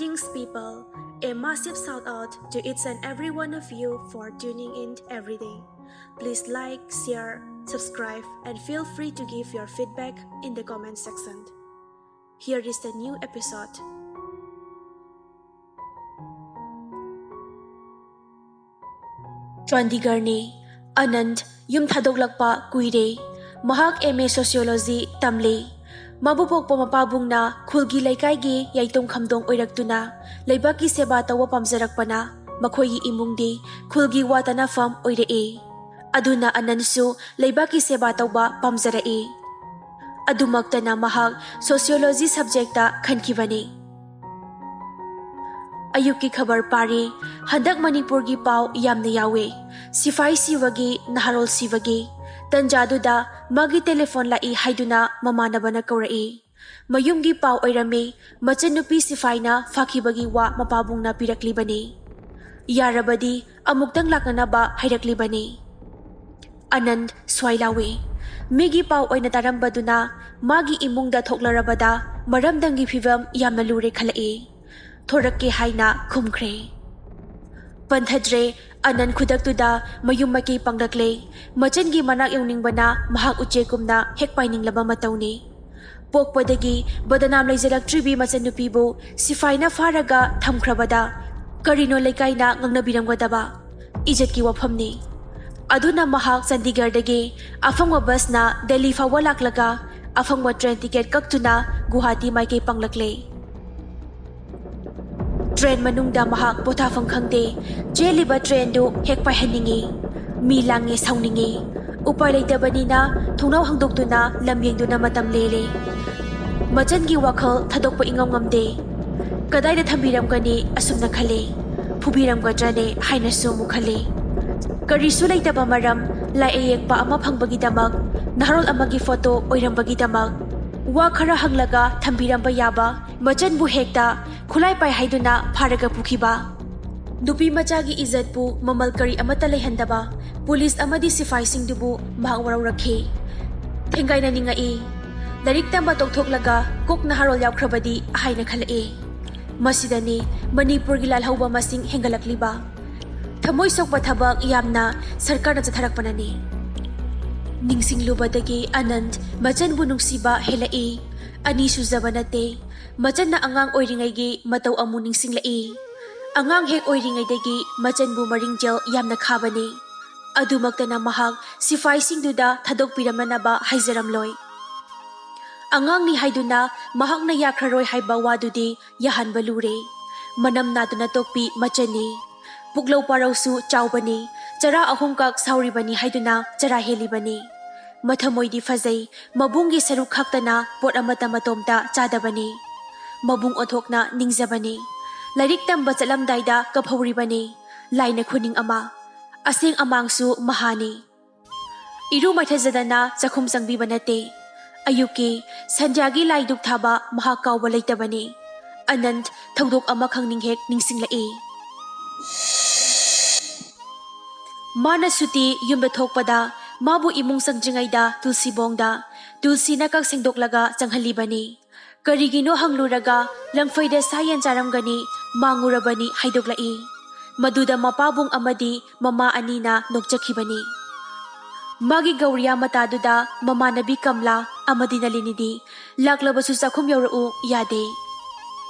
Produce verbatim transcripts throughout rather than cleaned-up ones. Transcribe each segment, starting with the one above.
Thanks, people. A massive shout out to each and every one of you for tuning in every day. Please like, share, subscribe, and feel free to give your feedback in the comment section. Here is the new episode. ꯆꯥꯟꯗꯤꯒꯔꯅꯤ꯫ Anant ꯌꯨꯝ ꯊꯥꯗꯣꯛꯂꯛꯄ ꯀꯨꯏꯔꯦ꯫ ꯃꯍꯥꯛ M A Sociology ꯇꯝꯂꯤ꯫ ꯃꯕꯨ ꯄꯣꯛꯄ ꯃꯄꯥꯕꯨꯡꯅ ꯈꯨꯜꯒꯤ ꯂꯩꯀꯥꯏꯒꯤ ꯌꯥꯏꯇꯣꯡ ꯈꯝꯗꯣꯡ ꯑꯣꯏꯔꯛꯇꯨꯅ ꯂꯩꯕꯥꯛꯀꯤ ꯁꯦꯕꯥ ꯇꯧꯕ ꯄꯥꯝꯖꯔꯛꯄꯅ ꯃꯈꯣꯏꯒꯤ ꯏꯃꯨꯡꯗꯤ ꯈꯨꯜꯒꯤ ꯋꯥ ꯇꯥꯅꯐꯝ ꯑꯣꯏꯔꯛꯏ꯫ ꯑꯗꯨꯅ ꯑꯅꯟꯁꯨ ꯂꯩꯕꯥꯛꯀꯤ ꯁꯦꯕꯥ ꯇꯧꯕ ꯄꯥꯝꯖꯔꯛꯏ꯫ ꯑꯗꯨꯃꯛꯇꯅ ꯃꯍꯥꯛ Sociology subjectꯇ ꯈꯟꯈꯤꯕꯅꯤ꯫ ꯑꯌꯨꯛꯀꯤ ꯈꯕꯔ ꯄꯥꯔꯤ꯫ ꯍꯟꯗꯛ ꯃꯅꯤꯄꯨꯔꯒꯤ ꯄꯥꯎ ꯌꯥꯝꯅ ꯌꯥꯎꯋꯦ꯫ ꯁꯤꯐꯥꯏ ꯁꯤꯕꯒꯤ, ꯅꯍꯥꯔꯣꯜ ꯁꯤꯕꯒꯤ꯫ ꯇꯟꯖꯥꯗꯨꯗ ꯃꯥꯒꯤ ꯇꯦꯂꯤꯐꯣꯟ ꯂꯥꯛꯏ ꯍꯥꯏꯗꯨꯅ ꯃꯃꯥꯟꯅꯕꯅ ꯀꯧꯔꯛꯏ꯫ ꯃꯌꯨꯝꯒꯤ ꯄꯥꯎ ꯑꯣꯏꯔꯝꯃꯤ꯫ ꯃꯆꯟꯅꯨꯄꯤ ꯁꯤꯐꯥꯏꯅ ꯐꯥꯈꯤꯕꯒꯤ ꯋꯥ ꯃꯄꯥꯕꯨꯡꯅ ꯄꯤꯔꯛꯂꯤꯕꯅꯤ꯫ ꯌꯥꯔꯕꯗꯤ ꯑꯃꯨꯛꯇꯪ ꯂꯥꯛꯅꯅꯕ ꯍꯥꯏꯔꯛꯂꯤꯕꯅꯤ꯫ ꯑꯅꯟꯠ ꯁ꯭ꯋꯥꯏ ꯂꯥꯎꯏ꯫ ꯃꯤꯒꯤ ꯄꯥꯎ ꯑꯣꯏꯅ ꯇꯥꯔꯝꯕꯗꯨꯅ ꯃꯥꯒꯤ ꯏꯃꯨꯡꯗ ꯊꯣꯛꯂꯔꯕꯗ ꯃꯔꯝꯗꯝꯒꯤ ꯐꯤꯕꯝ ꯌꯥꯝꯅ ꯂꯨꯔꯦ ꯈꯜꯂꯛꯏ꯫ ꯊꯣꯔꯛꯀꯦ ꯍꯥꯏꯅ ꯈꯨꯝꯈ꯭ꯔꯦ꯫ ꯄꯟꯊꯗ꯭ꯔꯦ꯫ ꯑꯅꯟ ꯈꯨꯗꯛꯇꯨꯗ ꯃꯌꯨꯝ ꯃꯥꯏꯀꯩ ꯄꯥꯡꯂꯛꯂꯦ꯫ ꯃꯆꯟꯒꯤ ꯃꯅꯥꯛ ꯌꯧꯅꯤꯡꯕꯅ ꯃꯍꯥꯛ ꯎꯆꯦꯛꯀꯨꯝꯅ ꯍꯦꯛ ꯄꯥꯏꯅꯤꯡꯂꯕ ꯃꯇꯧꯅꯤ꯫ ꯄꯣꯛꯄꯗꯒꯤ ꯕꯗꯅꯥꯝ ꯂꯩꯖꯔꯛꯇ꯭ꯔꯤꯕꯤ ꯃꯆꯟꯅꯨꯄꯤꯕꯨ ꯁꯤꯐꯥꯏꯅ ꯐꯥꯔꯒ ꯊꯝꯈ꯭ꯔꯕꯗ ꯀꯔꯤꯅꯣ ꯂꯩꯀꯥꯏꯅ ꯉꯥꯡꯅꯕꯤꯔꯝꯒꯗꯕ? ꯏꯖꯠꯀꯤ ꯋꯥꯐꯝꯅꯤ꯫ ꯑꯗꯨꯅ ꯃꯍꯥꯛ ꯆꯟꯗꯤꯒꯔꯗꯒꯤ ꯑꯐꯪꯕ ꯕꯁꯅ ꯗꯦꯜꯂꯤ ꯐꯥꯎꯕ ꯂꯥꯛꯂꯒ ꯑꯐꯪꯕ ꯇ꯭ꯔꯦꯟ ꯇꯤꯀꯦꯠ ꯀꯛꯇꯨꯅ ꯒꯨꯋꯥꯍꯥꯇꯤ ꯃꯥꯏꯀꯩ ꯄꯥꯡꯂꯛꯂꯦ꯫ ꯇ꯭ꯔꯦꯟ ꯃꯅꯨꯡꯗ ꯃꯍꯥꯛ ꯄꯣꯊꯥꯐꯝ ꯈꯪꯗꯦ꯫ ꯆꯦꯜꯂꯤꯕ ꯇ꯭ꯔꯦꯟꯗꯨ ꯍꯦꯛ ꯄꯥꯏꯍꯟꯅꯤꯡꯏ꯫ ꯃꯤ ꯂꯥꯡꯉꯦ, ꯁꯥꯎꯅꯤꯡꯉꯤ꯫ ꯎꯄꯥꯏ ꯂꯩꯇꯕꯅꯤꯅ ꯊꯣꯡꯅꯥꯎ ꯍꯥꯡꯗꯣꯛꯇꯨꯅ ꯂꯝ ꯌꯦꯡꯗꯨꯅ ꯃꯇꯝ ꯂꯦꯜꯂꯦ꯫ ꯃꯆꯟꯒꯤ ꯋꯥꯈꯜ ꯊꯥꯗꯣꯛꯄ ꯏꯉꯝ ꯉꯝꯗꯦ꯫ ꯀꯗꯥꯏꯗ ꯊꯝꯕꯤꯔꯝꯒꯅꯤ ꯑꯁꯨꯝꯅ ꯈꯜꯂꯤ꯫ ꯐꯨꯕꯤꯔꯝꯒꯗ꯭ꯔꯅꯦ ꯍꯥꯏꯅꯁꯨ ꯑꯃꯨꯛ ꯈꯜꯂꯤ꯫ ꯀꯔꯤꯁꯨ ꯂꯩꯇꯕ ꯃꯔꯝ, ꯂꯥꯏ ꯑꯌꯦꯛꯄ ꯑꯃ ꯐꯪꯕꯒꯤꯗꯃꯛ, ꯅꯍꯥꯔꯣꯜ ꯑꯃꯒꯤ ꯐꯣꯇꯣ ꯑꯣꯏꯔꯝꯕꯒꯤꯗꯃꯛ, ꯋꯥ ꯈꯔ ꯍꯪꯂꯒ ꯊꯝꯕꯤꯔꯝꯕ ꯌꯥꯕ, ꯃꯆꯟꯕꯨ ꯍꯦꯛꯇ ꯈꯨꯠꯂꯥꯏ ꯄꯥꯏ ꯍꯥꯏꯗꯨꯅ ꯐꯥꯔꯒ ꯄꯨꯈꯤꯕ꯫ ꯅꯨꯄꯤ ꯃꯆꯥꯒꯤ ꯏꯖꯠꯄꯨ ꯃꯃꯜ ꯀꯔꯤ ꯑꯃꯠꯇ ꯂꯩꯍꯟꯗꯕ ꯄꯨꯂꯤꯁ ꯑꯃꯗꯤ ꯁꯤꯐꯥꯏꯁꯤꯡꯗꯨꯕꯨ ꯃꯍꯥꯛ ꯋꯥꯔꯧꯔꯛꯈꯤ꯫ ꯊꯦꯡꯒꯥꯏꯅꯅꯤꯡꯉꯛꯏ꯫ ꯂꯥꯏꯔꯤꯛ ꯇꯝꯕ ꯇꯣꯛꯊꯣꯛꯂꯒ ꯀꯣꯛ ꯅꯍꯥꯔꯣꯜ ꯌꯥꯎꯈ꯭ꯔꯕꯗꯤ ꯍꯥꯏꯅ ꯈꯜꯂꯛꯏ꯫ ꯃꯁꯤꯗꯅꯤ ꯃꯅꯤꯄꯨꯔꯒꯤ ꯂꯥꯜꯍꯧꯕ ꯃꯁꯤꯡ ꯍꯦꯟꯒꯠꯂꯛꯂꯤꯕ꯫ ꯊꯃꯣꯏ ꯁꯣꯛꯄ ꯊꯕꯛ ꯌꯥꯝꯅ ꯁꯔꯀꯥꯔꯅ ꯆꯠꯊꯔꯛꯄꯅꯅꯤ꯫ ꯅꯤꯡꯁꯤꯡꯂꯨꯕꯗꯒꯤ ꯑꯅꯟꯠ ꯃꯆꯟꯕꯨ ꯅꯨꯡꯁꯤꯕ ꯍꯦꯜꯂꯛꯏ꯫ ꯑꯅꯤ ꯁꯨꯖꯕ ꯅꯠꯇꯦ, ꯃꯆꯟꯅ ꯑꯉꯥꯡ ꯑꯣꯏꯔꯤꯉꯩꯒꯤ ꯃꯇꯧ ꯑꯃꯨꯛ ꯅꯤꯡꯁꯤꯡꯂꯛꯏ꯫ ꯑꯉꯥꯡ ꯍꯦꯛ ꯑꯣꯏꯔꯤꯉꯩꯗꯒꯤ ꯃꯆꯟꯕꯨ ꯃꯔꯤꯡꯖꯦꯜ ꯌꯥꯝꯅ ꯈꯥꯕꯅꯤ꯫ ꯑꯗꯨꯃꯛꯇꯅ ꯃꯍꯥꯛ ꯁꯤꯐꯥꯏꯁꯤꯡꯗꯨꯗ ꯊꯥꯗꯣꯛꯄꯤꯔꯝꯅꯅꯕ ꯍꯥꯏꯖꯔꯝꯂꯣꯏ꯫ ꯑꯉꯥꯡꯅꯤ ꯍꯥꯏꯗꯨꯅ ꯃꯍꯥꯛꯅ ꯌꯥꯈ꯭ꯔꯔꯣꯏ ꯍꯥꯏꯕ ꯋꯥꯗꯨꯗꯤ ꯌꯥꯍꯟꯕ ꯂꯨꯔꯦ꯫ ꯃꯅꯝ ꯅꯥꯗꯨꯅ ꯇꯣꯛꯄꯤ ꯃꯆꯟꯅꯤ꯫ ꯄꯨꯛꯂꯧ ꯄꯥꯔꯧꯁꯨ ꯆꯥꯎꯕꯅꯤ꯫ ꯆꯔꯥ ꯑꯍꯨꯝꯈꯛ ꯁꯥꯎꯔꯤꯕꯅꯤ ꯍꯥꯏꯗꯨꯅ ꯆꯔꯥ ꯍꯦꯜꯂꯤꯕꯅꯤ꯫ ꯃꯊꯃꯣꯏꯗꯤ ꯐꯖꯩ, ꯃꯕꯨꯡꯒꯤ ꯁꯔꯨꯛ ꯈꯛꯇꯅ ꯄꯣꯠ ꯑꯃꯠꯇ ꯃꯇꯣꯝꯇ ꯆꯥꯗꯕꯅꯤ꯫ ꯃꯕꯨꯡ ꯑꯣꯟꯊꯣꯛꯅ ꯅꯤꯡꯖꯕꯅꯤ꯫ ꯂꯥꯏꯔꯤꯛ ꯇꯝꯕ ꯆꯠꯂꯝꯗꯥꯏꯗ ꯀꯞꯍꯧꯔꯤꯕꯅꯤ꯫ ꯂꯥꯏꯅ ꯈꯨꯅꯤꯡ ꯑꯃ, ꯑꯁꯦꯡ ꯑꯃꯥꯡꯁꯨ ꯃꯍꯥꯅꯤ꯫ ꯏꯔꯨ ꯃꯥꯏꯊꯖꯗꯅ ꯆꯥꯛꯈꯨꯝ ꯆꯪꯕꯤꯕ ꯅꯠꯇꯦ꯫ ꯑꯌꯨꯛꯀꯤ ꯁꯟꯙ꯭ꯌꯥꯒꯤ ꯂꯥꯏ ꯙꯨꯛ ꯊꯥꯕ ꯃꯍꯥꯛ ꯀꯥꯎꯕ ꯂꯩꯇꯕꯅꯤ꯫ ꯑꯅꯟꯠ ꯊꯧꯗꯣꯛ ꯑꯃꯈꯪ ꯅꯤꯡꯍꯦꯛ ꯅꯤꯡꯁꯤꯡꯂꯛꯏ꯫ ꯃꯥꯅ ꯁꯨꯇꯤ ꯌꯨꯝꯗ ꯊꯣꯛꯄꯗ ꯃꯥꯕꯨ ꯏꯃꯨꯡ ꯆꯪꯗ꯭ꯔꯤꯉꯩꯗ ꯇꯨꯜꯁꯤꯕꯣꯡꯗ ꯇꯨꯜꯁꯤꯅ ꯀꯛ ꯁꯦꯡꯗꯣꯛꯂꯒ ꯆꯪꯍꯜꯂꯤꯕꯅꯤ꯫ ꯀꯔꯤꯒꯤꯅꯣ ꯍꯪꯂꯨꯔꯒ ꯂꯪꯐꯩꯗ ꯁꯥ ꯌꯦꯟ ꯆꯥꯔꯝꯒꯅꯤ, ꯃꯥꯡꯉꯨꯔꯕꯅꯤ ꯍꯥꯏꯗꯣꯛꯂꯛꯏ꯫ ꯃꯗꯨꯗ ꯃꯄꯥꯕꯨꯡ ꯑꯃꯗꯤ ꯃꯃꯥ ꯑꯅꯤꯅ ꯅꯣꯛꯆꯈꯤꯕꯅꯤ꯫ ꯃꯥꯒꯤ ꯒꯧꯔꯤꯌꯥ ꯃꯇꯥꯗꯨꯗ ꯃꯃꯥꯟꯅꯕꯤ ꯀꯝꯂꯥ ꯑꯃꯗꯤ ꯅꯂꯤꯅꯤꯗꯤ ꯂꯥꯛꯂꯕꯁꯨ ꯆꯥꯛꯈꯨꯝ ꯌꯧꯔꯛꯎ ꯌꯥꯗꯦ꯫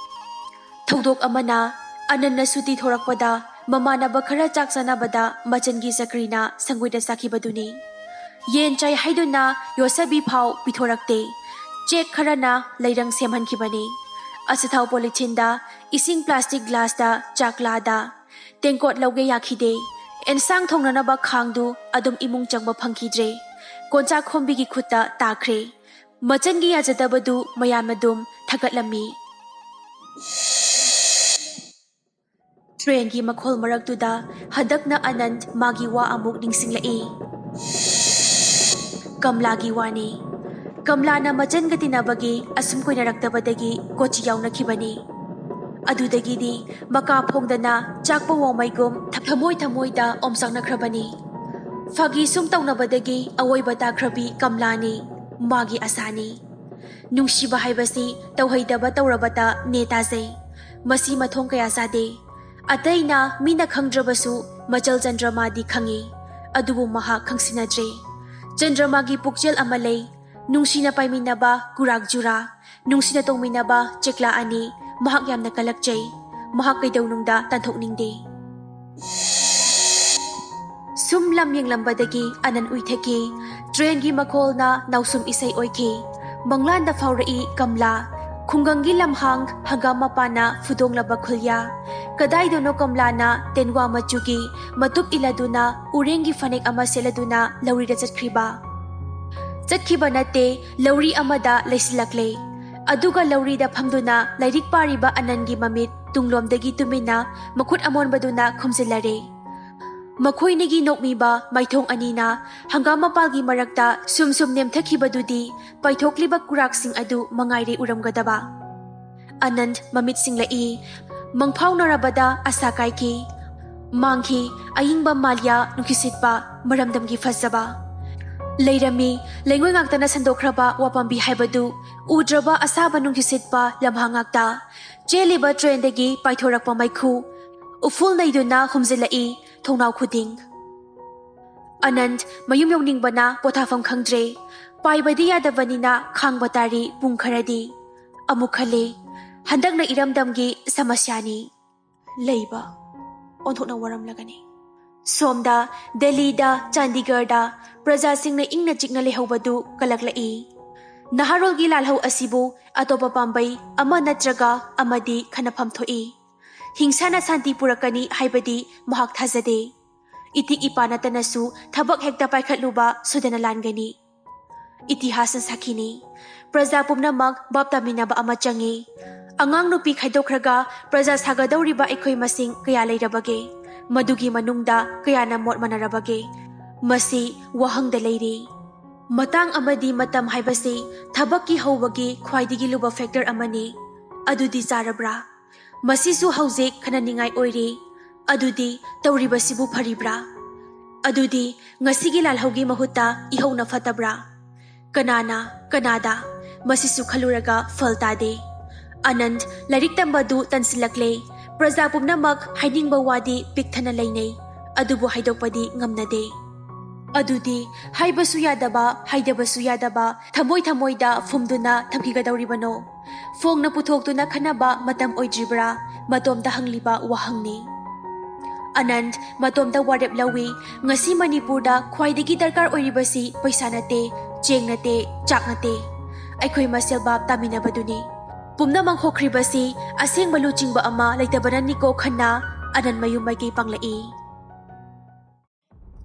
ꯊꯧꯗꯣꯛ ꯑꯃꯅ, ꯑꯅꯟꯅ ꯁꯨꯇꯤ ꯊꯣꯔꯛꯄꯗ ꯃꯃꯥꯟꯅꯕ ꯈꯔ ꯆꯥꯛ ꯆꯥꯅꯕꯗ ꯃꯆꯟꯒꯤ ꯆꯀ꯭ꯔꯤꯅ ꯁꯪꯒꯣꯏꯗ ꯆꯥꯈꯤꯕꯗꯨꯅꯤ꯫ ꯌꯦꯟ ꯆꯥꯏ ꯍꯥꯏꯗꯨꯅ ꯌꯣꯠꯁꯕꯤ ꯐꯥꯎ ꯄꯤꯊꯣꯔꯛꯇꯦ꯫ ꯆꯦꯛ ꯈꯔꯅ ꯂꯩꯔꯪ ꯁꯦꯝꯍꯟꯈꯤꯕꯅꯤ꯫ ꯑꯆꯥꯊꯥꯎ ꯄꯣꯂꯤꯊꯤꯟꯗ, ꯏꯁꯤꯡ ꯄ꯭ꯂꯥꯁꯇꯤꯛ ꯒ꯭ꯂꯥꯁꯇ, ꯆꯥꯛꯂꯥꯗ ꯇꯦꯡꯀꯣꯠ ꯂꯧꯒꯦ ꯌꯥꯈꯤꯗꯦ꯫ ꯑꯦꯟꯁꯥꯡ ꯊꯣꯡꯅꯅꯕ ꯈꯥꯡꯗꯨ ꯑꯗꯨꯝ ꯏꯃꯨꯡ ꯆꯪꯕ ꯐꯪꯈꯤꯗ꯭ꯔꯦ꯫ ꯀꯣꯟꯆꯥꯛ ꯈꯣꯝꯕꯤꯒꯤ ꯈꯨꯠꯇ ꯇꯥꯈ꯭ꯔꯦ꯫ ꯃꯆꯟꯒꯤ ꯌꯥꯖꯗꯕꯗꯨ ꯃꯌꯥꯝ ꯑꯗꯨꯝ ꯊꯥꯒꯠꯂꯝꯃꯤ꯫ ꯇ꯭ꯔꯦꯟꯒꯤ ꯃꯈꯣꯜ ꯃꯔꯛꯇꯨꯗ ꯍꯟꯗꯛꯅ ꯑꯅꯟꯠ ꯃꯥꯒꯤ ꯋꯥ ꯑꯃꯨꯛ ꯅꯤꯡꯁꯤꯡꯂꯛꯏ꯫ ꯀꯝꯂꯥꯒꯤ ꯋꯥꯅꯤ꯫ ꯀꯝꯂꯥꯅ ꯃꯆꯟꯒ ꯇꯤꯟꯅꯕꯒꯤ ꯑꯁꯨꯝ ꯀꯨꯏꯅꯔꯛꯇꯕꯗꯒꯤ ꯀꯣꯆꯤ ꯌꯥꯎꯅꯈꯤꯕꯅꯤ꯫ ꯑꯗꯨꯗꯒꯤꯗꯤ ꯃꯀꯥ ꯐꯣꯡꯗꯅ ꯆꯥꯛꯄ ꯋꯥꯃꯩꯒꯨꯝ ꯊꯃꯣꯏ ꯊꯃꯣꯏꯗ ꯑꯣꯝꯆꯥꯛꯅꯈ꯭ꯔꯕꯅꯤ꯫ ꯐꯥꯒꯤ ꯁꯨꯝ ꯇꯧꯅꯕꯗꯒꯤ ꯑꯋꯣꯏꯕ ꯇꯥꯈ꯭ꯔꯕꯤ ꯀꯝꯂꯥꯅꯤ꯫ ꯃꯥꯒꯤ ꯑꯁꯥꯅꯤ꯫ ꯅꯨꯡꯁꯤꯕ ꯍꯥꯏꯕꯁꯤ ꯇꯧꯍꯩꯗꯕ ꯇꯧꯔꯕꯇ ꯅꯦ ꯇꯥꯖꯩ꯫ ꯃꯁꯤ ꯃꯊꯣꯡ ꯀꯌꯥ ꯆꯥꯗꯦ꯫ ꯑꯇꯩꯅ ꯃꯤꯅ ꯈꯪꯗ꯭ꯔꯕꯁꯨ ꯃꯆꯜ ꯆꯟꯗ꯭ꯔꯃꯥꯗꯤ ꯈꯪꯏ꯫ ꯑꯗꯨꯕꯨ ꯃꯍꯥꯛ ꯈꯪꯁꯤꯟꯅꯗ꯭ꯔꯦ꯫ ꯆꯟꯗ꯭ꯔꯃꯥꯒꯤ ꯄꯨꯛꯆꯦꯜ ꯑꯃ ꯂꯩ꯫ ꯅꯨꯡꯁꯤꯅ ꯄꯥꯏꯃꯤꯟꯅꯕ ꯀꯨꯔꯥꯛ ꯖꯨꯔꯥ, ꯅꯨꯡꯁꯤꯅ ꯇꯣꯡꯃꯤꯟꯅꯕ ꯆꯦꯛꯂꯥ ꯑꯅꯤ ꯃꯍꯥꯛ ꯌꯥꯝꯅ ꯀꯜꯂꯛꯆꯩ꯫ ꯃꯍꯥꯛ ꯀꯩꯗꯧꯅꯨꯡꯗ ꯇꯥꯟꯊꯣꯛꯅꯤꯡꯗꯦ꯫ ꯁꯨꯝ ꯂꯝ ꯌꯦꯡꯂꯝꯕꯗꯒꯤ ꯑꯅꯟ ꯎꯏꯊꯈꯤ꯫ ꯇ꯭ꯔꯦꯟꯒꯤ ꯃꯈꯣꯜꯅ ꯅꯥꯎꯁꯨꯝ ꯏꯁꯩ ꯑꯣꯏꯈꯤ꯫ ꯃꯪꯂꯥꯟꯗ ꯐꯥꯎꯔꯛꯏ ꯀꯝꯂꯥ꯫ ꯈꯨꯡꯒꯪꯒꯤ ꯂꯝꯍꯥꯡ ꯍꯪꯒꯥꯝ ꯃꯄꯥꯟꯅ ꯐꯨꯗꯣꯡꯂꯕ ꯈꯨꯜꯌꯥ꯫ ꯀꯗꯥꯏꯗꯅꯣ ꯀꯝꯂꯥꯅ ꯇꯦꯟꯋꯥ ꯃꯆꯨꯒꯤ ꯃꯇꯨꯞ ꯏꯜꯂꯗꯨꯅ ꯎꯔꯦꯡꯒꯤ ꯐꯅꯦꯛ ꯑꯃ ꯁꯦꯠꯂꯗꯨꯅ ꯂꯧꯔꯤꯗ ꯆꯠꯈ꯭ꯔꯤꯕ꯫ ꯆꯠꯈꯤꯕ ꯅꯠꯇꯦ, ꯂꯧꯔꯤ ꯑꯃꯗ ꯂꯩꯁꯤꯜꯂꯛꯂꯦ꯫ ꯑꯗꯨꯒ ꯂꯧꯔꯤꯗ ꯐꯝꯗꯨꯅ ꯂꯥꯏꯔꯤꯛ ꯄꯥꯔꯤꯕ ꯑꯅꯟꯒꯤ ꯃꯃꯤꯠ ꯇꯨꯡꯂꯣꯝꯗꯒꯤ ꯇꯨꯃꯤꯟꯅ ꯃꯈꯨꯠ ꯑꯃꯣꯟꯕꯗꯨꯅ ꯈꯨꯝꯖꯤꯜꯂꯔꯦ꯫ ꯃꯈꯣꯏꯅꯤꯒꯤ ꯅꯣꯛꯃꯤꯕ ꯃꯥꯏꯊꯣꯡ ꯑꯅꯤꯅ ꯍꯪꯒꯥꯝ ꯃꯄꯥꯜꯒꯤ ꯃꯔꯛꯇ ꯁꯨꯝ ꯁꯨꯝ ꯅꯦꯝꯊꯈꯤꯕꯗꯨꯗꯤ ꯄꯥꯏꯊꯣꯛꯂꯤꯕ ꯀꯨꯔꯥꯛꯁꯤꯡ ꯑꯗꯨ ꯃꯉꯥꯏꯔꯦ ꯎꯔꯝꯒꯗꯕ꯫ ꯑꯅꯟ ꯃꯃꯤꯠ ꯁꯤꯡꯂꯛꯏ꯫ ꯃꯪꯐꯥꯎꯅꯔꯕꯗ ꯑꯁꯥ ꯀꯥꯏꯈꯤ꯫ ꯃꯥꯡꯈꯤ ꯑꯌꯤꯡꯕ ꯃꯥꯂꯤꯌꯥ ꯅꯨꯡꯁꯤꯠꯄ ꯃꯔꯝꯗꯝꯒꯤ ꯐꯖꯕ꯫ ꯂꯩꯔꯝꯃꯤ ꯂꯩꯉꯣꯏ ꯉꯥꯛꯇꯅ ꯁꯟꯗꯣꯛꯈ꯭ꯔꯕ ꯋꯥꯄꯥꯝꯕꯤ ꯍꯥꯏꯕꯗꯨ ꯎꯗ꯭ꯔꯕ ꯑꯁꯥꯕ ꯅꯨꯡꯁꯤꯠꯄ ꯂꯝꯍꯥꯡ ꯉꯥꯛꯇ꯫ ꯆꯦꯜꯂꯤꯕ ꯇ꯭ꯔꯦꯟꯗꯒꯤ ꯄꯥꯏꯊꯣꯔꯛꯄ ꯃꯩꯈꯨ ꯎꯐꯨꯜ ꯅꯩꯗꯨꯅ ꯍꯨꯝꯖꯤꯜꯂꯛꯏ ꯊꯣꯡꯅꯥꯎ ꯈꯨꯗꯤꯡ꯫ ꯑꯅꯟ ꯃꯌꯨꯝ ꯌꯧꯅꯤꯡꯕꯅ ꯄꯣꯊꯥꯐꯝ ꯈꯪꯗ꯭ꯔꯦ꯫ ꯄꯥꯏꯕꯗꯤ ꯌꯥꯗꯕꯅꯤꯅ ꯈꯥꯡꯕ ꯇꯥꯔꯤ ꯄꯨꯡ ꯈꯔꯗꯤ꯫ ꯑꯃꯨꯛ ꯈꯜꯂꯤ, ꯍꯟꯗꯛꯅ ꯏꯔꯝꯗꯝꯒꯤ ꯁꯃꯁ꯭ꯌꯥꯅꯤ꯫ ꯂꯩꯕ ꯑꯣꯟꯊꯣꯛꯅ ꯋꯥꯔꯝꯂꯒꯅꯤ꯫ ꯁꯣꯝꯗ ꯗꯦꯜꯂꯤꯗ, ꯆꯥꯟꯗꯤꯒꯔꯗ ꯄ꯭ꯔꯖꯥꯁꯤꯡꯅ ꯏꯪꯅ ꯆꯤꯛꯅ ꯂꯩꯍꯧꯕꯗꯨ ꯀꯜꯂꯛꯂꯛꯏ꯫ ꯅꯍꯥꯔꯣꯜꯒꯤ ꯂꯥꯜꯍꯧ ꯑꯁꯤꯕꯨ ꯑꯇꯣꯞꯄ ꯄꯥꯝꯕꯩ ꯑꯃ ꯅꯠꯇ꯭ꯔꯒ ꯑꯃꯗꯤ ꯈꯟꯅꯐꯝ ꯊꯣꯛꯏ꯫ ꯍꯤꯡꯁꯥꯅ ꯁꯥꯟꯇꯤ ꯄꯨꯔꯛꯀꯅꯤ ꯍꯥꯏꯕꯗꯤ ꯃꯍꯥꯛ ꯊꯥꯖꯗꯦ꯫ ꯏꯇꯤꯛ ꯏꯄꯥ ꯅꯠꯇꯅꯁꯨ ꯊꯕꯛ ꯍꯦꯛꯇ ꯄꯥꯏꯈꯠꯂꯨꯕ ꯁꯣꯏꯗꯅ ꯂꯥꯟꯒꯅꯤ꯫ ꯏꯇꯤꯍꯥꯁꯅ ꯁꯥꯈꯤꯅꯤ꯫ ꯄ꯭ꯔꯖꯥ ꯄꯨꯝꯅꯃꯛ ꯚꯥꯞ ꯇꯥꯃꯤꯟꯅꯕ ꯑꯃ ꯆꯪꯏ꯫ ꯑꯉꯥꯡ ꯅꯨꯄꯤ ꯈꯥꯏꯗꯣꯛꯈ꯭ꯔꯒ ꯄ꯭ꯔꯖꯥ ꯁꯥꯒꯗꯧꯔꯤꯕ ꯑꯩꯈꯣꯏ ꯃꯁꯤꯡ ꯀꯌꯥ ꯂꯩꯔꯕꯒꯦ? ꯃꯗꯨꯒꯤ ꯃꯅꯨꯡꯗ ꯀꯌꯥꯅ ꯃꯣꯠ ꯃꯥꯟꯅꯔꯕꯒꯦ? ꯃꯁꯤ ꯋꯥꯍꯪꯗ ꯂꯩꯔꯤ꯫ ꯃꯇꯥꯡ ꯑꯃꯗꯤ ꯃꯇꯝ ꯍꯥꯏꯕꯁꯤ ꯊꯕꯛꯀꯤ ꯍꯧꯕꯒꯤ ꯈ꯭ꯋꯥꯏꯗꯒꯤ ꯂꯨꯕ ꯐꯦꯛꯇꯔ ꯑꯃꯅꯤ꯫ ꯑꯗꯨꯗꯤ ꯆꯥꯔꯕ꯭ꯔꯥ? ꯃꯁꯤꯁꯨ ꯍꯧꯖꯤꯛ ꯈꯟꯅꯅꯤꯡꯉꯥꯏ ꯑꯣꯏꯔꯤ꯫ ꯑꯗꯨꯗꯤ ꯇꯧꯔꯤꯕꯁꯤꯕꯨ ꯐꯔꯤꯕ꯭ꯔꯥ? ꯑꯗꯨꯗꯤ ꯉꯁꯤꯒꯤ ꯂꯥꯜꯍꯧꯒꯤ ꯃꯍꯨꯠꯇ ꯏꯍꯧꯅ ꯐꯠꯇꯕ꯭ꯔꯥ? ꯀꯅꯥꯅ, ꯀꯅꯥꯗ? ꯃꯁꯤꯁꯨ ꯈꯜꯂꯨꯔꯒ ꯐꯜ ꯇꯥꯗꯦ꯫ ꯑꯅꯟꯠ ꯂꯥꯏꯔꯤꯛ ꯇꯝꯕꯗꯨ ꯇꯟꯁꯤꯜꯂꯛꯂꯦ꯫ ꯄ꯭ꯔꯖꯥ ꯄꯨꯝꯅꯃꯛ ꯍꯥꯏꯅꯤꯡꯕ ꯋꯥꯗꯤ ꯄꯤꯛ ꯊꯟꯅ ꯂꯩꯅꯩ, ꯑꯗꯨꯕꯨ ꯍꯥꯏꯗꯣꯛꯄꯗꯤ ꯉꯝꯅꯗꯦ꯫ ꯑꯗꯨꯗꯤ ꯍꯥꯏꯕꯁꯨ ꯌꯥꯗꯕ, ꯍꯥꯏꯗꯕꯁꯨ ꯌꯥꯗꯕ, ꯊꯃꯣꯏ ꯊꯃꯣꯏꯗ ꯐꯨꯝꯗꯨꯅ ꯊꯝꯈꯤꯒꯗꯧꯔꯤꯕꯅꯣ? ꯐꯣꯡꯅ ꯄꯨꯊꯣꯛꯇꯨꯅ ꯈꯟꯅꯕ ꯃꯇꯝ ꯑꯣꯏꯗ꯭ꯔꯤꯕ꯭ꯔꯥ? ꯃꯇꯣꯝꯇ ꯍꯪꯂꯤꯕ ꯋꯥꯍꯪꯅꯤ꯫ ꯑꯅꯟꯠ ꯃꯇꯣꯝꯇ ꯋꯥꯔꯦꯞ ꯂꯧꯏ꯫ ꯉꯁꯤ ꯃꯅꯤꯄꯨꯔꯗ ꯈ꯭ꯋꯥꯏꯗꯒꯤ ꯗꯔꯀꯥꯔ ꯑꯣꯏꯔꯤꯕꯁꯤ ꯄꯩꯁꯥ ꯅꯠꯇꯦ, ꯆꯦꯡ ꯅꯠꯇꯦ, ꯆꯥꯛ ꯅꯠꯇꯦ꯫ ꯑꯩꯈꯣꯏ ꯃꯁꯦꯜ ꯚꯥꯞ ꯇꯥꯃꯤꯟꯅꯕꯗꯨꯅꯤ꯫ ꯄꯨꯝꯅꯃꯛ ꯍꯣꯈ꯭ꯔꯤꯕꯁꯤ ꯑꯁꯦꯡꯕ ꯂꯨꯆꯤꯡꯕ ꯑꯃ ꯂꯩꯇꯕꯅꯅꯤꯀꯣ ꯈꯟꯅ ꯑꯅꯟ ꯃꯌꯨꯝ ꯃꯥꯏꯀꯩ ꯄꯥꯡꯂꯛꯏ꯫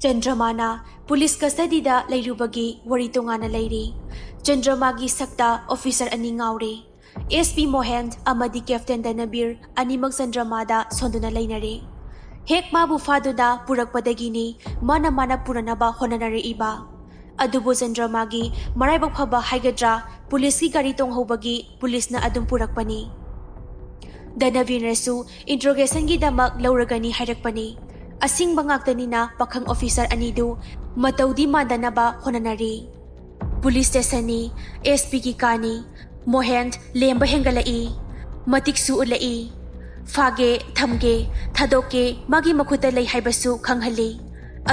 ꯆꯟꯗ꯭ꯔꯃꯥꯅ ꯄꯨꯂꯤꯁ ꯀꯁꯇꯗꯤꯗ ꯂꯩꯔꯨꯕꯒꯤ ꯋꯥꯔꯤ ꯇꯣꯉꯥꯟꯅ ꯂꯩꯔꯤ꯫ ꯆꯟꯗ꯭ꯔꯃꯥꯒꯤ ꯁꯛꯇ ꯑꯣꯐꯤꯁꯔ ꯑꯅꯤ ꯉꯥꯎꯔꯦ꯫ ꯑꯦꯁ ꯄꯤ ꯃꯣꯍꯦꯟ ꯑꯃꯗꯤ ꯀꯦꯞꯇꯦꯟ ꯗꯅꯕꯤꯔ ꯑꯅꯤꯃꯛ ꯆꯟꯗ꯭ꯔꯃꯥꯗ ꯁꯣꯟꯗꯨꯅ ꯂꯩꯅꯔꯦ꯫ ꯍꯦꯛ ꯃꯥꯕꯨ ꯐꯥꯗꯨꯅ ꯄꯨꯔꯛꯄꯗꯒꯤꯅꯤ ꯃꯥꯅ ꯃꯥꯅ ꯄꯨꯔꯅꯕ ꯍꯣꯠꯅꯅꯔꯛꯏꯕ꯫ ꯑꯗꯨꯕꯨ ꯆꯟꯗ꯭ꯔꯃꯥꯒꯤ ꯃꯔꯥꯏꯕꯛ ꯐꯕ ꯍꯥꯏꯒꯗ꯭ꯔꯥ, ꯄꯨꯂꯤꯁꯀꯤ ꯒꯥꯔꯤ ꯇꯣꯡꯍꯧꯕꯒꯤ ꯄꯨꯂꯤꯁꯅ ꯑꯗꯨꯝ ꯄꯨꯔꯛꯄꯅꯤ꯫ ꯗꯅꯕꯤꯔꯅꯁꯨ ꯏꯟꯇ꯭ꯔꯣꯒꯦꯁꯟꯒꯤꯗꯃꯛ ꯂꯧꯔꯒꯅꯤ ꯍꯥꯏꯔꯛꯄꯅꯤ꯫ ꯑꯁꯤꯡꯕ ꯉꯥꯛꯇꯅꯤꯅ ꯄꯥꯈꯪ ꯑꯣꯐꯤꯁꯔ ꯑꯅꯤꯗꯨ ꯃꯇꯧꯗꯤ ꯃꯥꯟꯗꯅꯕ ꯍꯣꯠꯅꯅꯔꯤ꯫ ꯄꯨꯂꯤꯁ ꯁ꯭ꯇꯦꯁꯟꯅꯤ, ꯑꯦꯁ ꯄꯤꯒꯤ ꯀꯥꯅꯤ꯫ ꯃꯣꯍꯦꯟ ꯂꯦꯝꯕ ꯍꯦꯟꯒꯠꯂꯛꯏ꯫ ꯃꯇꯤꯛꯁꯨ ꯎꯠꯂꯛꯏ꯫ ꯐꯥꯒꯦ, ꯊꯝꯒꯦ, ꯊꯥꯗꯣꯛꯀꯦ, ꯃꯥꯒꯤ ꯃꯈꯨꯠꯇ ꯂꯩ ꯍꯥꯏꯕꯁꯨ ꯈꯪꯍꯜꯂꯤ꯫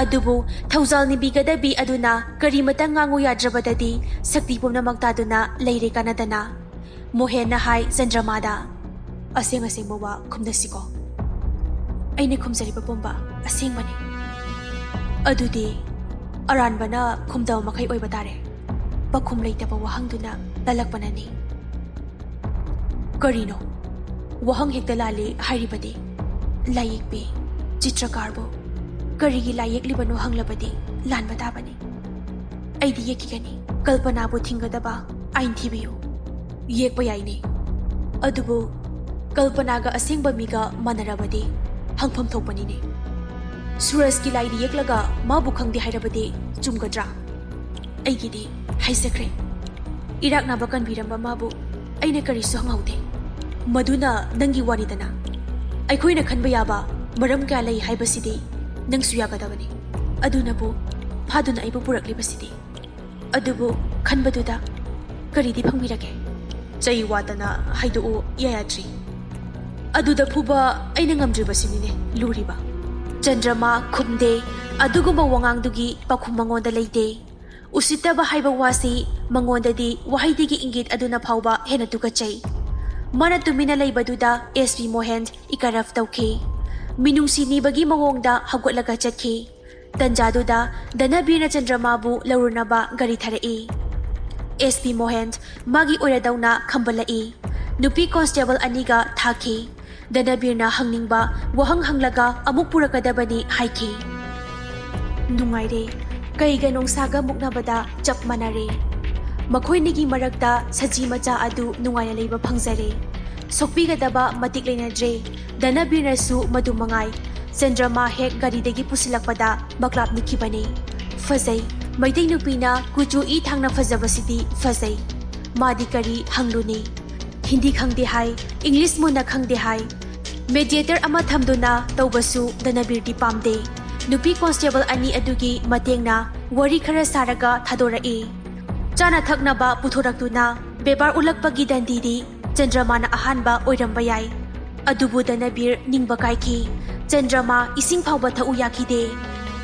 ꯑꯗꯨꯕꯨ ꯊꯧꯖꯥꯜ ꯅꯤꯕꯤꯒꯗꯕꯤ ꯑꯗꯨꯅ ꯀꯔꯤꯃꯇ ꯉꯥꯡꯉꯨ ꯌꯥꯗ꯭ꯔꯕꯗꯗꯤ ꯁꯛꯇꯤ ꯄꯨꯝꯅꯃꯛ ꯇꯥꯗꯨꯅ ꯂꯩꯔꯦ ꯀꯥꯟꯅꯗꯅ꯫ ꯃꯣꯍꯦꯟꯅ ꯍꯥꯏ ꯆꯟꯗ꯭ꯔꯃꯥꯗ, "ꯑꯁꯦꯡ ꯑꯁꯦꯡꯕ ꯋꯥ ꯈꯨꯝꯅꯁꯤꯀꯣ꯫ ꯑꯩꯅ ꯈꯨꯝꯖꯔꯤꯕ ꯄꯨꯝꯕ ꯑꯁꯦꯡꯕꯅꯤ꯫ ꯑꯗꯨꯗꯤ ꯑꯔꯥꯟꯕꯅ ꯈꯨꯝꯗꯕ ꯃꯈꯩ ꯑꯣꯏꯕ ꯇꯥꯔꯦ꯫ ꯄꯥꯈꯨꯝ ꯂꯩꯇꯕ ꯋꯥꯍꯪꯗꯨꯅ ꯇꯜꯂꯛꯄꯅꯅꯤ꯫" "ꯀꯔꯤꯅꯣ? ꯋꯥꯍꯪ ꯍꯦꯛꯇ ꯂꯥꯜꯂꯤ ꯍꯥꯏꯔꯤꯕꯗꯤ? ꯂꯥꯏꯌꯦꯛꯄꯤ, ꯆꯤꯇ꯭ꯔꯀꯥꯔꯕꯨ ꯀꯔꯤꯒꯤ ꯂꯥꯏꯌꯦꯛꯂꯤꯕꯅꯣ ꯍꯪꯂꯕꯗꯤ ꯂꯥꯟꯕ ꯇꯥꯕꯅꯤ꯫ ꯑꯩꯗꯤ ꯌꯦꯛꯈꯤꯒꯅꯤ꯫ ꯀꯜꯄꯅꯥꯕꯨ ꯊꯤꯡꯒꯗꯕ ꯑꯥꯏꯟ ꯊꯤꯕꯤꯌꯨ꯫" "ꯌꯦꯛꯄ ꯌꯥꯏꯅꯦ꯫ ꯑꯗꯨꯕꯨ ꯀꯜꯄꯅꯥꯒ ꯑꯁꯦꯡꯕ ꯃꯤꯒ ꯃꯥꯟꯅꯔꯕꯗꯤ ꯍꯪꯐꯝ ꯊꯣꯛꯄꯅꯤꯅꯦ꯫ ꯁꯨꯔꯖꯀꯤ ꯂꯥꯏꯗꯤ ꯌꯦꯛꯂꯒ ꯃꯥꯕꯨ ꯈꯪꯗꯦ ꯍꯥꯏꯔꯕꯗꯤ ꯆꯨꯝꯒꯗ꯭ꯔꯥ? ꯑꯩꯒꯤꯗꯤ ꯍꯥꯏꯖꯈ꯭ꯔꯦ, ꯏꯔꯥꯛꯅꯕ ꯀꯟꯕꯤꯔꯝꯕ ꯃꯥꯕꯨ ꯑꯩꯅ ꯀꯔꯤꯁꯨ ꯍꯪꯍꯧꯗꯦ꯫ ꯃꯗꯨꯅ ꯅꯪꯒꯤ ꯋꯥꯅꯤꯗꯅ꯫ ꯑꯩꯈꯣꯏꯅ ꯈꯟꯕ ꯌꯥꯕ ꯃꯔꯝ ꯀꯌꯥ ꯂꯩ ꯍꯥꯏꯕꯁꯤꯗꯤ ꯅꯪꯁꯨ ꯌꯥꯒꯗꯕꯅꯤ꯫ ꯑꯗꯨꯅꯕꯨ ꯐꯥꯗꯨꯅ ꯑꯩꯕꯨ ꯄꯨꯔꯛꯂꯤꯕꯁꯤꯗꯤ꯫ ꯑꯗꯨꯕꯨ ꯈꯟꯕꯗꯨꯗ ꯀꯔꯤꯗꯤ ꯐꯪꯕꯤꯔꯒꯦ?" ꯆꯩ ꯋꯥꯠꯇꯅ ꯍꯥꯏꯗꯣꯛꯎ ꯏꯌꯥ ꯌꯥꯗ꯭ꯔꯤ꯫ ꯑꯗꯨꯗ ꯐꯨꯕ ꯑꯩꯅ ꯉꯝꯗ꯭ꯔꯤꯕꯁꯤꯅꯤꯅꯦ ꯂꯨꯔꯤꯕ꯫ ꯆꯟꯗ꯭ꯔꯃꯥ ꯈꯨꯝꯗꯦ꯫ ꯑꯗꯨꯒꯨꯝꯕ ꯋꯥꯉꯥꯡꯗꯨꯒꯤ ꯄꯥꯎꯈꯨꯝ ꯃꯉꯣꯟꯗ ꯂꯩꯇꯦ꯫ ꯎꯁꯤꯠꯇꯕ ꯍꯥꯏꯕ ꯋꯥꯁꯤ ꯃꯉꯣꯟꯗꯗꯤ ꯋꯥꯍꯩꯗꯒꯤ ꯏꯪꯒꯤꯠ ꯑꯗꯨꯅ ꯐꯥꯎꯕ ꯍꯦꯟꯅ ꯇꯨꯀꯠꯆꯩ꯫ ꯃꯥꯅ ꯇꯨꯃꯤꯟꯅ ꯂꯩꯕꯗꯨꯗ ꯑꯦꯁ ꯄꯤ ꯃꯣꯍꯦꯟ ꯏꯀꯥꯔꯞ ꯇꯧꯈꯤ꯫ ꯃꯤꯅꯨꯡꯁꯤ ꯅꯤꯕꯒꯤ ꯃꯑꯣꯡꯗ ꯍꯧꯒꯠꯂꯒ ꯆꯠꯈꯤ꯫ ꯇꯟꯖꯥꯗꯨꯗ ꯙꯅꯕꯤꯔꯅ ꯆꯟꯗ꯭ꯔꯃꯥꯕꯨ ꯂꯧꯔꯨꯅꯕ ꯒꯥꯔꯤ ꯊꯥꯔꯛꯏ꯫ ꯑꯦꯁ ꯄꯤ ꯃꯣꯍꯦꯟ ꯃꯥꯒꯤ ꯑꯣꯏꯔꯗꯧꯅ ꯈꯝꯕꯜꯂꯛꯏ꯫ ꯅꯨꯄꯤ ꯀꯣꯟꯁꯇꯦꯕꯜ ꯑꯅꯤꯒ ꯊꯥꯈꯤ꯫ ꯙꯅꯕꯤꯔꯅ ꯍꯪꯅꯤꯡꯕ ꯋꯥꯍꯪ ꯍꯪꯂꯒ ꯑꯃꯨꯛ ꯄꯨꯔꯛꯀꯗꯕꯅꯤ ꯍꯥꯏꯈꯤ꯫ ꯅꯨꯡꯉꯥꯏꯔꯦ꯫ ꯀꯩꯒ ꯅꯣꯡꯁꯥꯒ ꯃꯨꯛꯅꯕꯗ ꯆꯞ ꯃꯥꯟꯅꯔꯦ꯫ ꯃꯈꯣꯏꯅꯤꯒꯤ ꯃꯔꯛꯇ ꯁꯖꯤ ꯃꯆꯥ ꯑꯗꯨ ꯅꯨꯡꯉꯥꯏꯅ ꯂꯩꯕ ꯐꯪꯖꯔꯦ꯫ ꯁꯣꯛꯄꯤꯒꯗꯕ ꯃꯇꯤꯛ ꯂꯩꯅꯗ꯭ꯔꯦ꯫ ꯙꯅꯕꯤꯔꯅꯁꯨ ꯃꯗꯨ ꯃꯉꯥꯏ꯫ ꯆꯟꯗ꯭ꯔꯃꯥ ꯍꯦꯛ ꯒꯥꯔꯤꯗꯒꯤ ꯄꯨꯁꯤꯜꯂꯛꯄꯗ ꯃꯀ꯭ꯂꯥꯞ ꯅꯤꯛꯈꯤꯕꯅꯤ꯫ ꯐꯖꯩ꯫ ꯃꯩꯇꯩ ꯅꯨꯄꯤꯅ ꯀꯨꯆꯨ ꯏ ꯊꯥꯡꯅ ꯐꯖꯕꯁꯤꯗꯤ ꯐꯖꯩ꯫ ꯃꯥꯗꯤ ꯀꯔꯤ ꯍꯪꯂꯨꯅꯤ? ꯍꯤꯟꯗꯤ ꯈꯪꯗꯦ ꯍꯥꯏ, ꯏꯪꯂꯤꯁ ꯃꯨꯟꯅ ꯈꯪꯗꯦ ꯍꯥꯏ꯫ ꯃꯦꯗꯤꯌꯦꯇꯔ ꯑꯃ ꯊꯝꯗꯨꯅ ꯇꯧꯕꯁꯨ ꯙꯅꯕꯤꯔꯗꯤ ꯄꯥꯝꯗꯦ꯫ ꯅꯨꯄꯤ ꯀꯣꯟꯁꯇꯦꯕꯜ ꯑꯅꯤ ꯑꯗꯨꯒꯤ ꯃꯇꯦꯡꯅ ꯋꯥꯔꯤ ꯈꯔ ꯁꯥꯔꯒ ꯊꯥꯗꯣꯔꯛꯏ꯫ ꯆꯥꯅ ꯊꯛꯅꯕ ꯄꯨꯊꯣꯔꯛꯇꯨꯅ ꯕꯦꯕꯥꯔ ꯎꯠꯂꯛꯄꯒꯤ ꯗꯟꯗꯤꯗꯤ ꯆꯟꯗ꯭ꯔꯃꯥꯅ ꯑꯍꯥꯟꯕ ꯑꯣꯏꯔꯝꯕ ꯌꯥꯏ꯫ ꯑꯗꯨꯕꯨ ꯙꯅꯕꯤꯔ ꯅꯤꯡꯕ ꯀꯥꯏꯈꯤ꯫ ꯆꯟꯗ꯭ꯔꯃꯥ ꯏꯁꯤꯡ ꯐꯥꯎꯕ ꯊꯛꯎ ꯌꯥꯈꯤꯗꯦ꯫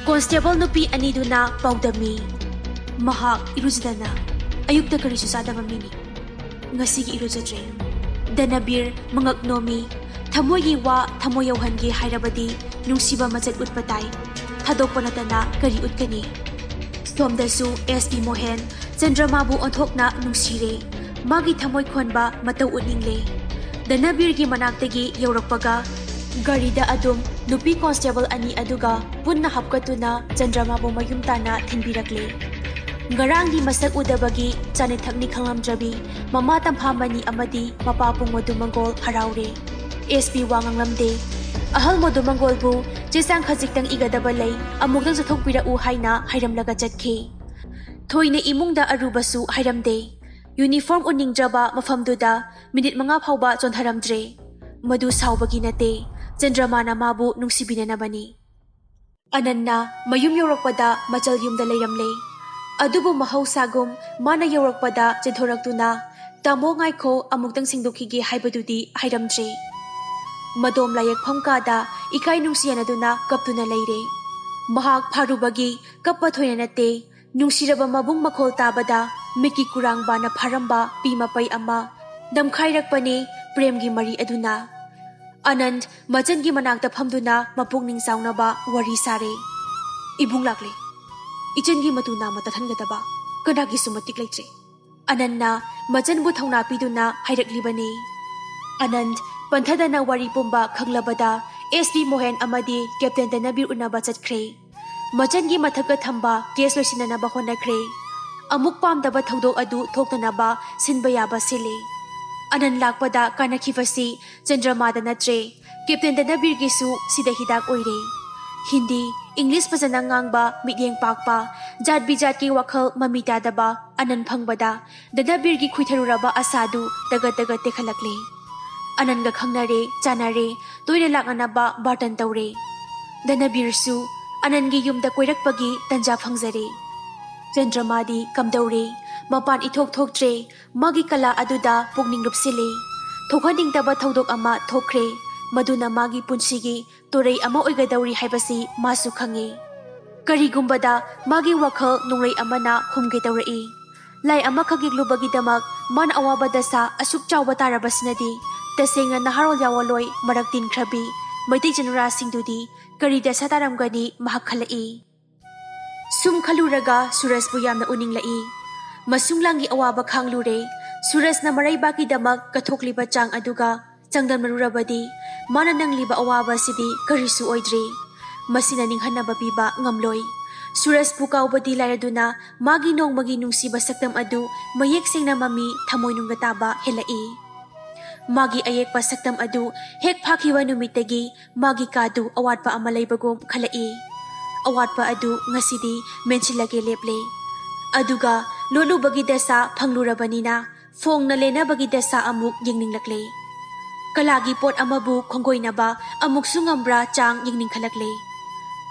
ꯀꯣꯟꯁꯇꯦꯕꯜ ꯅꯨꯄꯤ ꯑꯅꯤꯗꯨꯅ ꯄꯥꯎꯗꯝꯃꯤ꯫ ꯃꯍꯥꯛ ꯏꯔꯨꯖꯗꯅ ꯑꯌꯨꯛꯇ ꯀꯔꯤꯁꯨ ꯆꯥꯗꯕ ꯃꯤꯅꯤ꯫ ꯉꯁꯤꯒꯤ ꯏꯔꯨꯖꯗ꯭ꯔꯦ꯫ ꯙꯅꯕꯤꯔ ꯃꯉꯛ ꯅꯣꯝꯃꯤ꯫ ꯊꯃꯣꯏꯒꯤ ꯋꯥ ꯊꯃꯣꯏ ꯌꯧꯍꯟꯒꯦ ꯍꯥꯏꯔꯕꯗꯤ ꯅꯨꯡꯁꯤꯕ ꯃꯆꯠ ꯎꯠꯄ ꯇꯥꯏ꯫ ꯊꯥꯗꯣꯛꯄ ꯅꯠꯇꯅ ꯀꯔꯤ ꯎꯠꯀꯅꯤ? ꯁꯣꯝꯗꯁꯨ ꯑꯦꯁ ꯄꯤ ꯃꯣꯍꯦꯟ ꯆꯟꯗ꯭ꯔꯃꯥꯕꯨ ꯑꯣꯟꯊꯣꯛꯅ ꯅꯨꯡꯁꯤꯔꯦ꯫ ꯃꯥꯒꯤ ꯊꯃꯣꯏ ꯈꯣꯟꯕ ꯃꯇꯧ ꯎꯠꯅꯤꯡꯂꯦ꯫ ꯙꯅꯕꯤꯔꯒꯤ ꯃꯅꯥꯛꯇꯒꯤ ꯌꯧꯔꯛꯄꯒ ꯒꯥꯔꯤꯗ ꯑꯗꯨꯝ ꯅꯨꯄꯤ ꯀꯣꯟꯁꯇꯦꯕꯜ ꯑꯅꯤ ꯑꯗꯨꯒ ꯄꯨꯟꯅ ꯍꯥꯞꯀꯠꯇꯨꯅ ꯆꯟꯗ꯭ꯔꯃꯥꯕꯨ ꯃꯌꯨꯝ ꯇꯥꯟꯅ ꯊꯤꯟꯕꯤꯔꯛꯂꯦ꯫ ꯉꯔꯥꯡꯒꯤ ꯃꯁꯛ ꯎꯗꯕꯒꯤ ꯆꯥꯅ ꯊꯛꯅꯤ ꯈꯪꯂꯝꯗ꯭ꯔꯕꯤ ꯃꯃꯥ ꯇꯝꯐꯥꯃꯅꯤ ꯑꯃꯗꯤ ꯃꯄꯥ ꯄꯨꯡ ꯃꯗꯨ ꯃꯪꯒꯣꯜ ꯍꯔꯥꯎꯔꯦ꯫ ꯑꯦꯁ ꯄꯤ ꯋꯥ ꯉꯥꯡꯂꯝꯗꯦ꯫ ꯑꯍꯜ ꯃꯗꯨ ꯃꯪꯒꯣꯜꯕꯨ ꯆꯦ ꯆꯥꯡ ꯈꯖꯤꯛꯇꯪ ꯏꯒꯗꯕ ꯂꯩ, ꯑꯃꯨꯛꯇꯪ ꯆꯠꯊꯣꯛꯄꯤꯔꯛꯎ ꯍꯥꯏꯅ ꯍꯥꯏꯔꯝꯂꯒ ꯆꯠꯈꯤ꯫ ꯊꯣꯏꯅ ꯏꯃꯨꯡꯗ ꯑꯔꯨꯕꯁꯨ ꯍꯥꯏꯔꯝꯗꯦ꯫ ꯌꯨꯅꯤꯐꯣꯔꯝ ꯎꯅꯤꯡꯗ꯭ꯔꯕ ꯃꯐꯝꯗꯨꯗ ꯃꯤꯅꯤꯠ ꯃꯉꯥ ꯐꯥꯎꯕ ꯆꯣꯟꯊꯔꯝꯗ꯭ꯔꯦ꯫ ꯃꯗꯨ ꯁꯥꯎꯕꯒꯤ ꯅꯠꯇꯦ, ꯆꯟꯗ꯭ꯔꯃꯥꯅ ꯃꯥꯕꯨ ꯅꯨꯡꯁꯤꯕꯤꯅꯅꯕꯅꯤ꯫ ꯑꯅꯟꯅ ꯃꯌꯨꯝ ꯌꯧꯔꯛꯄꯗ ꯃꯆꯜ ꯌꯨꯝꯗ ꯂꯩꯔꯝꯂꯦ꯫ ꯑꯗꯨꯕꯨ ꯃꯍꯧꯁꯥꯒꯨꯝ ꯃꯥꯅ ꯌꯧꯔꯛꯄꯗ ꯆꯦꯟꯊꯣꯔꯛꯇꯨꯅ "ꯇꯥꯃꯣ, ꯉꯥꯏꯈꯣ, ꯑꯃꯨꯛꯇꯪ ꯁꯦꯡꯗꯣꯛꯈꯤꯒꯦ" ꯍꯥꯏꯕꯗꯨꯗꯤ ꯍꯥꯏꯔꯝꯗ꯭ꯔꯦ꯫ ꯃꯗꯣꯝ ꯂꯥꯏꯌꯦꯛꯐꯝ ꯀꯥꯗ ꯏꯀꯥꯏ ꯅꯨꯡꯁꯤ ꯌꯥꯅꯗꯨꯅ ꯀꯞꯇꯨꯅ ꯂꯩꯔꯦ꯫ ꯃꯍꯥꯛ ꯐꯥꯔꯨꯕꯒꯤ ꯀꯞꯄ ꯊꯣꯏꯅ ꯅꯠꯇꯦ, ꯅꯨꯡꯁꯤꯔꯕ ꯃꯕꯨꯡ ꯃꯈꯣꯜ ꯇꯥꯕꯗ ꯃꯤꯠꯀꯤ ꯀꯨꯔꯥꯡꯕꯥꯅ ꯐꯥꯔꯝꯕ ꯄꯤ ꯃꯄꯩ ꯑꯃ ꯅꯝꯈꯥꯏꯔꯛꯄꯅꯤ ꯄ꯭ꯔꯦꯝꯒꯤ ꯃꯔꯤ ꯑꯗꯨꯅ꯫ ꯑꯅꯟ ꯃꯆꯟꯒꯤ ꯃꯅꯥꯛꯇ ꯐꯝꯗꯨꯅ ꯃꯄꯨꯛꯅꯤꯡ ꯆꯥꯎꯅꯕ ꯋꯥꯔꯤ ꯁꯥꯔꯦ꯫ "ꯏꯕꯨꯡ ꯂꯥꯛꯂꯦ꯫ ꯏꯆꯟꯒꯤ ꯃꯇꯨ ꯅꯥꯝꯃ ꯇꯠꯍꯟꯒꯗꯕ ꯀꯅꯥꯒꯤꯁꯨ ꯃꯇꯤꯛ ꯂꯩꯇ꯭ꯔꯦ꯫" ꯑꯅꯟꯅ ꯃꯆꯟꯕꯨ ꯊꯧꯅꯥ ꯄꯤꯗꯨꯅ ꯍꯥꯏꯔꯛꯂꯤꯕꯅꯤ꯫ ꯑꯅꯟ ꯄꯟꯊꯗꯅ ꯋꯥꯔꯤ ꯄꯨꯝꯕ ꯈꯪꯂꯕꯗ ꯑꯦꯁ ꯄꯤ ꯃꯣꯍꯦꯟ ꯑꯃꯗꯤ ꯀꯦꯞꯇꯦꯟ ꯗꯅꯕꯤꯔ ꯎꯅꯕ ꯆꯠꯈ꯭ꯔꯦ꯫ ꯃꯆꯟꯒꯤ ꯃꯊꯛꯇ ꯊꯝꯕ ꯀꯦꯁ ꯂꯣꯏꯁꯤꯟꯅꯅꯕ ꯍꯣꯠꯅꯈ꯭ꯔꯦ꯫ ꯑꯃꯨꯛ ꯄꯥꯝꯗꯕ ꯊꯧꯗꯣꯛ ꯑꯗꯨ ꯊꯣꯛꯇꯅꯕ ꯁꯤꯟꯕ ꯌꯥꯕ ꯁꯤꯜꯂꯤ꯫ ꯑꯅꯟ ꯂꯥꯛꯄꯗ ꯀꯥꯏꯅꯈꯤꯕꯁꯤ ꯆꯟꯗ꯭ꯔꯃꯥꯗ ꯅꯠꯇ꯭ꯔꯦ, ꯀꯦꯞꯇꯦꯟ ꯗꯅꯕꯤꯔꯒꯤꯁꯨ ꯁꯤꯗ ꯍꯤꯗꯥꯛ ꯑꯣꯏꯔꯦ꯫ ꯍꯤꯟꯗꯤ, ꯏꯪꯂꯤꯁ ꯐꯖꯅ ꯉꯥꯡꯕ, ꯃꯤꯠꯌꯦꯡ ꯄꯥꯛꯄ, ꯖꯥꯠ ꯕꯤꯖꯥꯠꯀꯤ ꯋꯥꯈꯜ ꯃꯃꯤ ꯇꯥꯗꯕ ꯑꯅꯟ ꯐꯪꯕꯗ ꯗꯅꯕꯤꯔꯒꯤ ꯈꯨꯏꯊꯔꯨꯔꯕ ꯑꯁꯥꯗꯨ ꯇꯒꯠ ꯇꯒꯠ ꯇꯦꯛꯈꯠꯂꯛꯂꯦ꯫ ꯑꯅꯟꯒ ꯈꯪꯅꯔꯦ, ꯆꯥꯟꯅꯔꯦ, ꯇꯣꯏꯅ ꯂꯥꯛꯅꯅꯕ ꯕꯥꯔꯇꯟ ꯇꯧꯔꯦ꯫ ꯗꯅꯕꯤꯔꯁꯨ ꯑꯅꯟꯒꯤ ꯌꯨꯝꯗ ꯀꯣꯏꯔꯛꯄꯒꯤ ꯇꯟꯖꯥ ꯐꯪꯖꯔꯦ꯫ ꯆꯟꯗ꯭ꯔꯃꯥꯗꯤ ꯀꯝꯗꯧꯔꯦ? ꯃꯄꯥꯟ ꯏꯊꯣꯛ ꯊꯣꯛꯇ꯭ꯔꯦ꯫ ꯃꯥꯒꯤ ꯀꯂꯥ ꯑꯗꯨꯗ ꯄꯨꯛꯅꯤꯡ ꯂꯨꯞꯁꯤꯜꯂꯤ꯫ ꯊꯣꯛꯍꯟꯅꯤꯡꯗꯕ ꯊꯧꯗꯣꯛ ꯑꯃ ꯊꯣꯛꯈ꯭ꯔꯦ, ꯃꯗꯨꯅ ꯃꯥꯒꯤ ꯄꯨꯟꯁꯤꯒꯤ ꯇꯨꯔꯩ ꯑꯃ ꯑꯣꯏꯒꯗꯧꯔꯤ ꯍꯥꯏꯕꯁꯤ ꯃꯥꯁꯨ ꯈꯪꯉꯤ꯫ ꯀꯔꯤꯒꯨꯝꯕꯗ ꯃꯥꯒꯤ ꯋꯥꯈꯜ ꯅꯣꯡꯂꯩ ꯑꯃꯅ ꯍꯨꯝꯒꯦ ꯇꯧꯔꯛꯏ꯫ ꯂꯥꯏ ꯑꯃꯈꯛ ꯌꯦꯛꯂꯨꯕꯒꯤꯗꯃꯛ ꯃꯥꯅ ꯑꯋꯥꯕ ꯗꯁꯥ ꯑꯁꯨꯛ ꯆꯥꯎꯕ ꯇꯥꯔꯕꯁꯤꯅꯗꯤ, ꯇꯁꯦꯡꯅ ꯅꯍꯥꯔꯣꯜ ꯌꯥꯑꯣꯟꯂꯣꯏ ꯃꯔꯛ ꯇꯤꯟꯈ꯭ꯔꯕꯤ ꯃꯩꯇꯩ ꯖꯅꯔꯥꯁꯤꯡꯗꯨꯗꯤ ꯀꯔꯤ ꯗꯁꯥ ꯇꯥꯔꯝꯒꯅꯤ ꯃꯍꯥꯛ ꯈꯜꯂꯛꯏ꯫ ꯁꯨꯝ ꯈꯜꯂꯨꯔꯒ ꯁꯨꯔꯖꯄꯨ ꯌꯥꯝꯅ ꯎꯅꯤꯡꯂꯛꯏ꯫ ꯃꯁꯨꯡ ꯂꯥꯡꯒꯤ ꯑꯋꯥꯕ ꯈꯥꯡꯂꯨꯔꯦ꯫ ꯁꯨꯔꯖꯅ ꯃꯔꯩꯕꯥꯛꯀꯤꯗꯃꯛ ꯀꯠꯊꯣꯛꯂꯤꯕ ꯆꯥꯡ ꯑꯗꯨꯒ ꯆꯥꯡꯗꯝꯅꯔꯨꯔꯕꯗꯤ ꯃꯥꯅ ꯅꯪꯂꯤꯕ ꯑꯋꯥꯕ ꯑꯁꯤꯗꯤ ꯀꯔꯤꯁꯨ ꯑꯣꯏꯗ꯭ꯔꯦ꯫ ꯃꯁꯤꯅ ꯅꯤꯡꯍꯟꯅꯕ ꯄꯤꯕ ꯉꯝꯂꯣꯏ꯫ ꯁꯨꯔꯖꯄꯨ ꯀꯥꯎꯕꯗꯤ ꯂꯥꯏꯔꯗꯨꯅ ꯃꯥꯒꯤ ꯅꯣꯡꯃꯒꯤ ꯅꯨꯡꯁꯤꯕ ꯁꯛꯇꯝ ꯑꯗꯨ ꯃꯌꯦꯛ ꯁꯦꯡꯅ ꯃꯃꯤ ꯊꯃꯣꯏꯅꯨꯡꯗ ꯇꯥꯕ ꯍꯦꯜꯂꯛꯏ꯫ ꯃꯥꯒꯤ ꯑꯌꯦꯛꯄ ꯁꯛꯇꯝ ꯑꯗꯨ ꯍꯦꯛ ꯐꯥꯈꯤꯕ ꯅꯨꯃꯤꯠꯇꯒꯤ ꯃꯥꯒꯤ ꯀꯥꯗꯨ ꯑꯋꯥꯠꯄ ꯑꯃ ꯂꯩꯕꯒꯨꯝ ꯈꯜꯂꯛꯏ꯫ ꯑꯋꯥꯠꯄ ꯑꯗꯨ ꯉꯁꯤꯗꯤ ꯃꯦꯟꯁꯤꯜꯂꯒꯦ ꯂꯦꯞꯂꯦ꯫ ꯑꯗꯨꯒ ꯂꯣꯠꯂꯨꯕꯒꯤ ꯗꯁꯥ ꯐꯪꯂꯨꯔꯕꯅꯤꯅ ꯐꯣꯡꯅ ꯂꯦꯟꯅꯕꯒꯤ ꯗꯁꯥ ꯑꯃꯨꯛ ꯌꯦꯡꯅꯤꯡꯂꯛꯂꯦ꯫ ꯀꯂꯥꯒꯤ ꯄꯣꯠ ꯑꯃꯕꯨ ꯈꯣꯡꯒꯣꯏꯅꯕ ꯑꯃꯨꯛꯁꯨ ꯉꯝꯕ꯭ꯔꯥ ꯆꯥꯡ ꯌꯦꯡꯅꯤꯡꯈꯠꯂꯛꯂꯦ꯫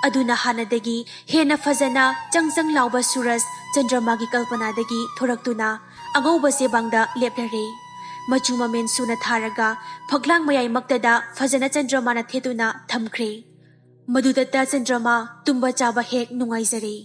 ꯑꯗꯨꯅ ꯍꯥꯟꯅꯗꯒꯤ ꯍꯦꯟꯅ ꯐꯖꯅ ꯆꯪ ꯆꯪ ꯂꯥꯎꯕ ꯁꯨꯔꯖ ꯆꯟꯗ꯭ꯔꯃꯥꯒꯤ ꯀꯜꯄꯅꯥꯗꯒꯤ ꯊꯣꯔꯛꯇꯨꯅ ꯑꯉꯧꯕ ꯆꯦꯕꯥꯡꯗ ꯂꯦꯞꯂꯔꯦ꯫ ꯃꯆꯨ ꯃꯃꯦꯟ ꯁꯨꯅ ꯊꯥꯔꯒ ꯐꯛꯂꯥꯡ ꯃꯌꯥꯏꯃꯛꯇꯗ ꯐꯖꯅ ꯆꯟꯗ꯭ꯔꯃꯥꯅ ꯊꯦꯠꯇꯨꯅ ꯊꯝꯈ꯭ꯔꯦ꯫ ꯃꯗꯨꯗꯇ ꯆꯟꯗ꯭ꯔꯃꯥ ꯇꯨꯝꯕ ꯆꯥꯕ ꯍꯦꯛ ꯅꯨꯡꯉꯥꯏꯖꯔꯦ꯫